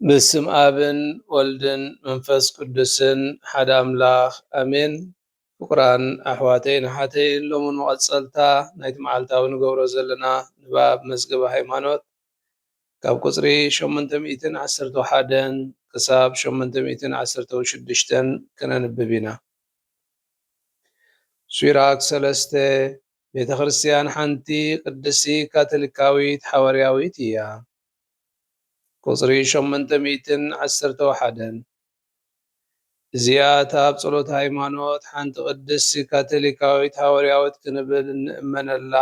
በስም ኣብን ወልድን መንፈስ ቅዱስን ሓደ ኣምላኽ ኣሜን። ፍቁራን ኣሕዋተይን ኣሓተይን፣ ሎምን መቐጸልታ ናይቲ መዓልታዊ ንገብሮ ዘለና ንባብ መዝገበ ሃይማኖት ካብ ቁጽሪ ሸሞንተ ሚእትን ዓሰርተ ሓደን ክሳብ ሸሞንተ ሚእትን ዓሰርተ ሽዱሽተን ከነንብብ ኢና። ሱራክ ሰለስተ፣ ቤተ ክርስቲያን ሓንቲ ቅድስቲ ካቶሊካዊት ሓዋርያዊት እያ። ቁጽሪ ሸሞንተ ሚእትን ዓሰርተ ሓደን፣ እዚኣ እታ ኣብ ጸሎት ሃይማኖት ሓንቲ ቅድስቲ ካቶሊካዊት ሓዋርያዊት ክንብል እንእመነላ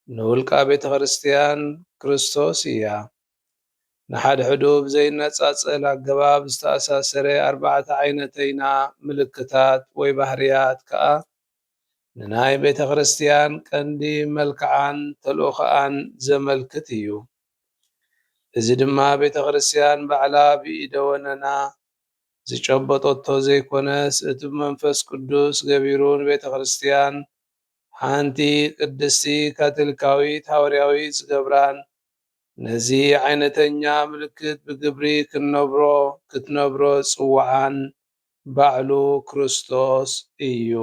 ንውልቃ ቤተ ክርስቲያን ክርስቶስ እያ። ንሓድሕዱ ብዘይነጻጸል ኣገባብ ዝተኣሳሰረ ኣርባዕተ ዓይነተይና ምልክታት ወይ ባህርያት ከኣ ንናይ ቤተ ክርስቲያን ቀንዲ መልክዓን ተልእኾኣን ዘመልክት እዩ። እዚ ድማ ቤተ ክርስቲያን ባዕላ ብኢደ ወነና ዝጨበጠቶ ዘይኮነስ፣ እቲ ብመንፈስ ቅዱስ ገቢሩ ንቤተ ክርስቲያን ሓንቲ ቅድስቲ ካቶሊካዊት ሓዋርያዊት ዝገብራን፣ ነዚ ዓይነተኛ ምልክት ብግብሪ ክንነብሮ፣ ክትነብሮ ዝጽውዓን ባዕሉ ክርስቶስ እዩ።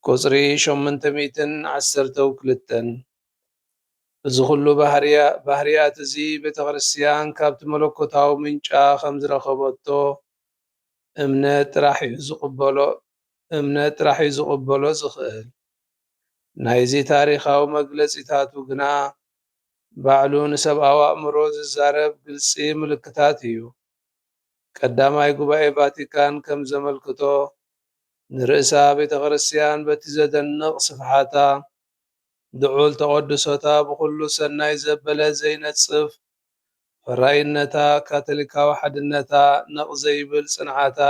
ቁጽሪ ሸሞንተ ሚእትን ዓሰርተ ክልተን፣ እዚ ኹሉ ባህርያ-፣ ባህርያት እዚ ቤተ ክርስቲያን ካብቲ መለኮታዊ ምንጫ ከም ዝረኸበቶ እምነት ጥራሕ እዩ ዝቕበሎ፣ እምነት ጥራሕ እዩ ዝቕበሎ ዝኽእል። ናይዚ ታሪኻዊ መግለጺታቱ ግና ባዕሉ ንሰብኣዊ ኣእምሮ ዝዛረብ ግልጺ ምልክታት እዩ። ቀዳማይ ጉባኤ ቫቲካን ከም ዘመልክቶ፣ ንርእሳ ቤተ ክርስቲያን በቲ ዘደንቕ ስፍሓታ፣ ልዑል ተቐድሶታ፣ ብኹሉ ሰናይ ዘበለ ዘይነጽፍ ፈራይነታ፣ ካቶሊካዊ ሓድነታ፣ ነቕ ዘይብል ጽንዓታ፣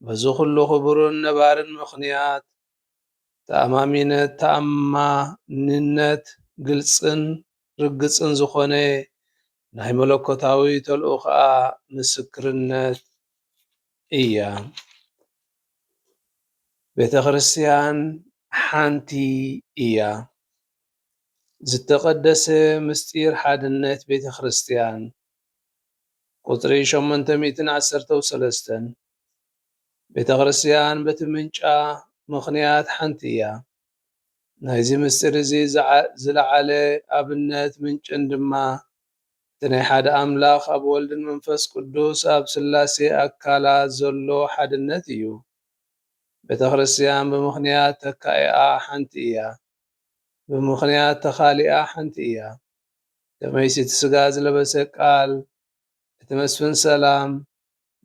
በዚ ኩሉ ክቡርን ነባርን ምኽንያት፣ ተኣማሚነት፣ ተኣማንነት፣ ግልጽን ርግጽን ዝኾነ ናይ መለኮታዊ ተልእኾኣ ምስክርነት እያ። ቤተ ክርስቲያን ሓንቲ እያ። ዝተቐደሰ ምስጢር ሓድነት ቤተ ክርስቲያን። ቁጽሪ ሸሞንተ ሚእትን ዓሰርተ ሰለስተን፣ ቤተ ክርስቲያን በቲ ምንጫ ምኽንያት ሓንቲ እያ። ናይዚ ምስጢር እዚ ዝዓ-፣ ዝለዓለ ኣብነት ምንጭን ድማ እቲ ናይ ሓደ ኣምላኽ ኣብ ወልድን መንፈስ ቅዱስ ኣብ ሥላሴ ኣካላት ዘሎ ሓድነት እዩ። ቤተ ክርስቲያን ብምኽንያት ተካኢኣ ሓንቲ እያ። ብምኽንያት ተኻሊኣ ሓንቲ እያ። ከመይሲ እቲ ሥጋ ዝለበሰ ቃል፣ እቲ መስፍን ሰላም፣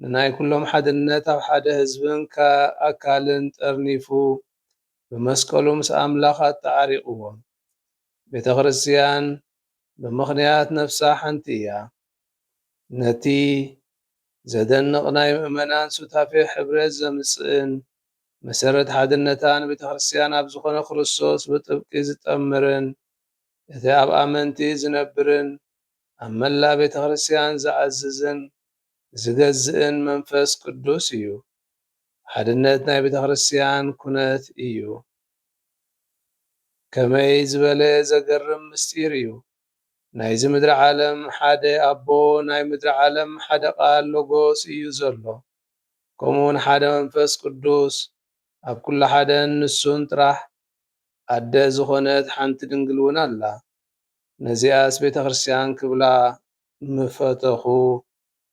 ንናይ ኩሎም ሓድነት ኣብ ሓደ ህዝብን ከ-፣ ኣካልን ጠርኒፉ፣ ብመስቀሉ ምስ ኣምላኽ ኣተዓሪቕዎም። ቤተ ክርስቲያን ብምኽንያት ነፍሳ ሓንቲ እያ። ነቲ ዘደንቕ ናይ ምእመናን ሱታፌ ሕብረት ዘምጽእን፣ መሰረት ሓድነታ ንቤተ ክርስቲያን ኣብ ዝኾነ ክርስቶስ ብጥብቂ ዝጠምርን፣ እቲ ኣብ ኣመንቲ ዝነብርን ኣብ መላእ ቤተ ክርስቲያን ዝዓዝዝን ዝገዝእን መንፈስ ቅዱስ እዩ። ሓድነት ናይ ቤተ ክርስቲያን ኩነት እዩ። ከመይ ዝበለ ዘገርም ምስጢር እዩ! ናይዚ ምድሪ ዓለም ሓደ ኣቦ፣ ናይ ምድሪ ዓለም ሓደ ቃል ሎጎስ እዩ ዘሎ። ከምኡውን ሓደ መንፈስ ቅዱስ ኣብ ኩሉ ሓደን ንሱን ጥራሕ ኣደ ዝኾነት ሓንቲ ድንግል እውን ኣላ። ነዚኣስ ቤተ ክርስቲያን ክብላ ምፈተኹ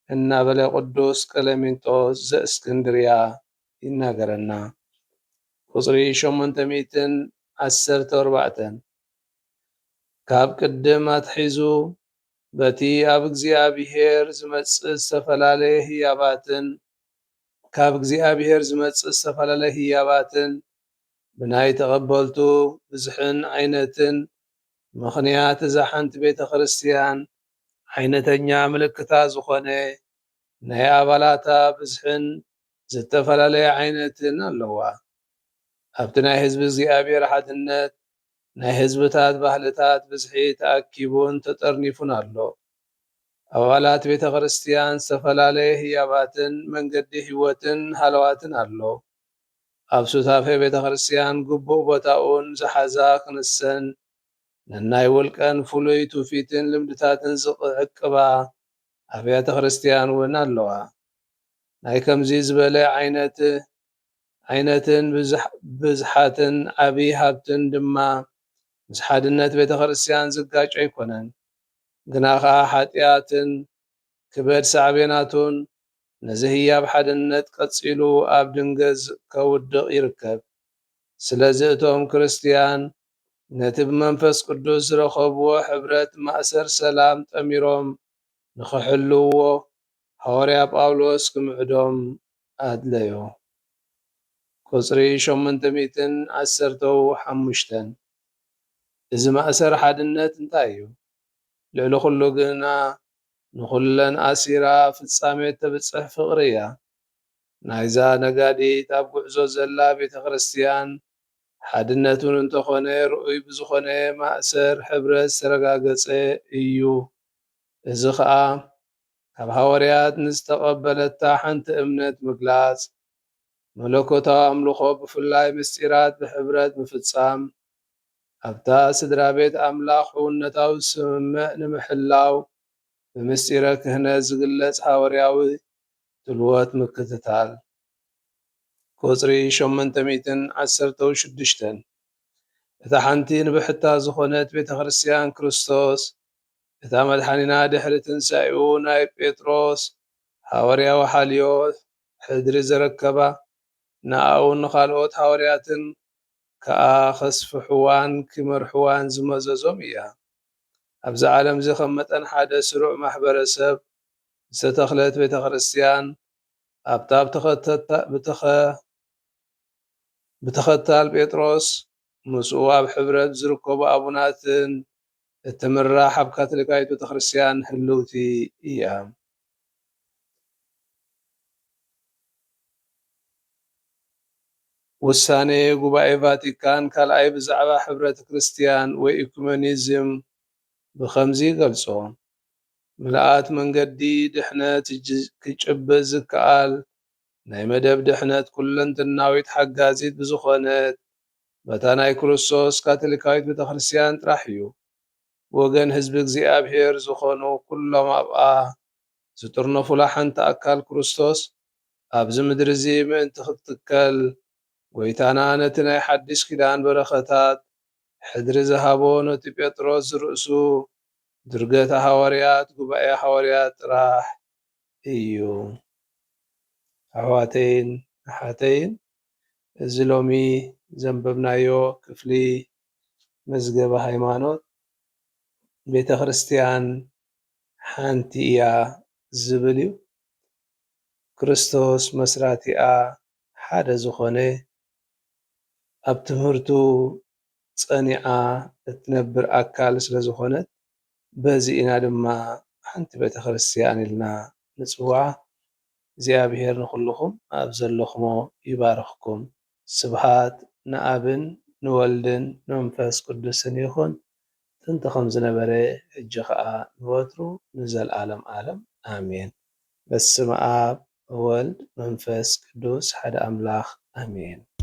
እናበለ ቅዱስ ቀለሚንጦስ ዘእስክንድርያ ይናገረና። ቁጽሪ ሸሞንተ ሚእትን ዓሰርተ ኣርባዕተን፣ ካብ ቅድም ኣትሒዙ በቲ ኣብ እግዚኣብሔር ዝመጽእ ዝተፈላለየ ህያባትን፣ ካብ እግዚኣብሔር ዝመጽእ ዝተፈላለየ ህያባትን ብናይ ተቐበልቱ ብዝሕን ዓይነትን ምኽንያት እዛ ሓንቲ ቤተ ክርስቲያን ዓይነተኛ ምልክታ ዝኾነ ናይ ኣባላታ ብዝሕን ዝተፈላለየ ዓይነትን ኣለዋ። ኣብቲ ናይ ህዝቢ እግዚኣብሔር ሓድነት ናይ ህዝብታት ባህልታት ብዝሒ ተኣኪቡን ተጠርኒፉን ኣሎ። ኣባላት ቤተ ክርስቲያን ዝተፈላለየ ህያባትን መንገዲ ህይወትን ሃለዋትን ኣሎ። ኣብ ሱታፌ ቤተ ክርስቲያን ግቡእ ቦታኡን ዝሓዛ ክንሰን ነናይ ውልቀን ፍሉይ ትውፊትን ልምድታትን ዝዕቅባ ኣብያተ ክርስቲያን እውን ኣለዋ። ናይ ከምዚ ዝበለ ዓይነት ዓይነትን ብዝሕ- ብዝሓትን ዓብዪ ሃብትን ድማ ምስ ሓድነት ቤተ ክርስቲያን ዝጋጭ ኣይኮነን። ግና ኸዓ ሓጢኣትን ክበድ ሳዕቤናቱን ነዚ ህያብ ሓድነት ቀጺሉ ኣብ ድንገዝ ከውድቕ ይርከብ። ስለዚ እቶም ክርስትያን ነቲ ብመንፈስ ቅዱስ ዝረኸብዎ ሕብረት ማእሰር ሰላም ጠሚሮም ንኽሕልውዎ ሃዋርያ ጳውሎስ ክምዕዶም ኣድለዮ። ቁጽሪ ሸሞንተ ሚእትን ዓሰርተው ሓሙሽተን። እዚ ማእሰር ሓድነት እንታይ እዩ? ልዕሊ ኩሉ ግና ንኹለን ኣሲራ ፍጻሜ እተብጽሕ ፍቕሪ እያ። ናይዛ ነጋዲት ኣብ ጉዕዞ ዘላ ቤተ ክርስቲያን ሓድነት እውን እንተኾነ ርኡይ ብዝኾነ ማእሰር ሕብረት ዝተረጋገጸ እዩ። እዚ ኸኣ ካብ ሃዋርያት ንዝተቐበለታ ሓንቲ እምነት ምግላጽ፣ መለኮታዊ ኣምልኾ ብፍላይ ምስጢራት ብሕብረት ምፍጻም፣ ኣብታ ስድራ ቤት ኣምላኽ ሕውነታዊ ስምምዕ ንምሕላው ብምስጢረ ክህነት ዝግለጽ ሃዋርያዊ ድልዎት ምክትታል። ቁጽሪ ሸሞንተ ሚእትን ዓሰርተው ሽዱሽተን። እታ ሓንቲ ንብሕታ ዝኾነት ቤተ ክርስቲያን ክርስቶስ፣ እታ መድሓኒና ድሕሪ ትንሳኤኡ ናይ ጴጥሮስ ሃዋርያዊ ሓልዮ ሕድሪ ዘረከባ፣ ንኣኡን ንኻልኦት ሃዋርያትን ከኣ ከስፍሕዋን ክመርሕዋን ዝመዘዞም እያ። ኣብዚ ዓለም እዚ ከም መጠን ሓደ ስሩዕ ማሕበረሰብ ዝተተኽለት ቤተ ክርስቲያን ኣብታ ብተኸተታ- ብተኸ- ብተኸታል ጴጥሮስ ምስኡ ኣብ ሕብረት ዝርከቡ ኣቡናትን እትምራሕ ኣብ ካቶሊካዊት ቤተ ክርስቲያን ህልውቲ እያ። ውሳኔ ጉባኤ ቫቲካን ካልኣይ ብዛዕባ ሕብረት ክርስቲያን ወይ ኢኩመኒዝም ብኸምዚ ይገልጾ። ምልኣት መንገዲ ድሕነት እጅ- ክጭብጥ ዝከኣል ናይ መደብ ድሕነት ኩለንትናዊት ሓጋዚት ብዝኾነት በታ ናይ ክርስቶስ ካቶሊካዊት ቤተክርስትያን ጥራሕ እዩ። ወገን ህዝቢ እግዚኣብሔር ዝኾኑ ኩሎም ኣብኣ ዝጥርነፉላ ሓንቲ ኣካል ክርስቶስ ኣብዚ ምድሪ እዚ ምእንቲ ክትትከል፣ ጎይታና ነቲ ናይ ሓድሽ ኪዳን በረኸታት ሕድሪ ዝሃቦ ነቲ ጴጥሮስ ዝርእሱ ድርገተ ሃዋርያት ጉባኤ ሃዋርያት ጥራሕ እዩ። ኣሕዋተይን ኣሓተይን፣ እዚ ሎሚ ዘንበብናዮ ክፍሊ መዝገበ ሃይማኖት ቤተ ክርስቲያን ሓንቲ እያ ዝብል እዩ። ክርስቶስ መስራቲኣ ሓደ ዝኾነ፣ ኣብ ትምህርቱ ጸኒዓ እትነብር ኣካል ስለ ዝኾነት፣ በዚ ኢና ድማ ሓንቲ ቤተ ክርስቲያን ኢልና ንጽውዓ። እግዚኣብሔር ንኹልኹም ኣብ ዘለኹሞ ይባርኽኩም። ስብሃት ንኣብን ንወልድን ንመንፈስ ቅዱስን ይኹን፣ ጥንቲ ከም ዝነበረ፣ ሕጂ ኸኣ ንወትሩ ንዘለዓለም ዓለም። ኣሜን። በስመ ኣብ ወወልድ መንፈስ ቅዱስ ሓደ ኣምላኽ ኣሜን።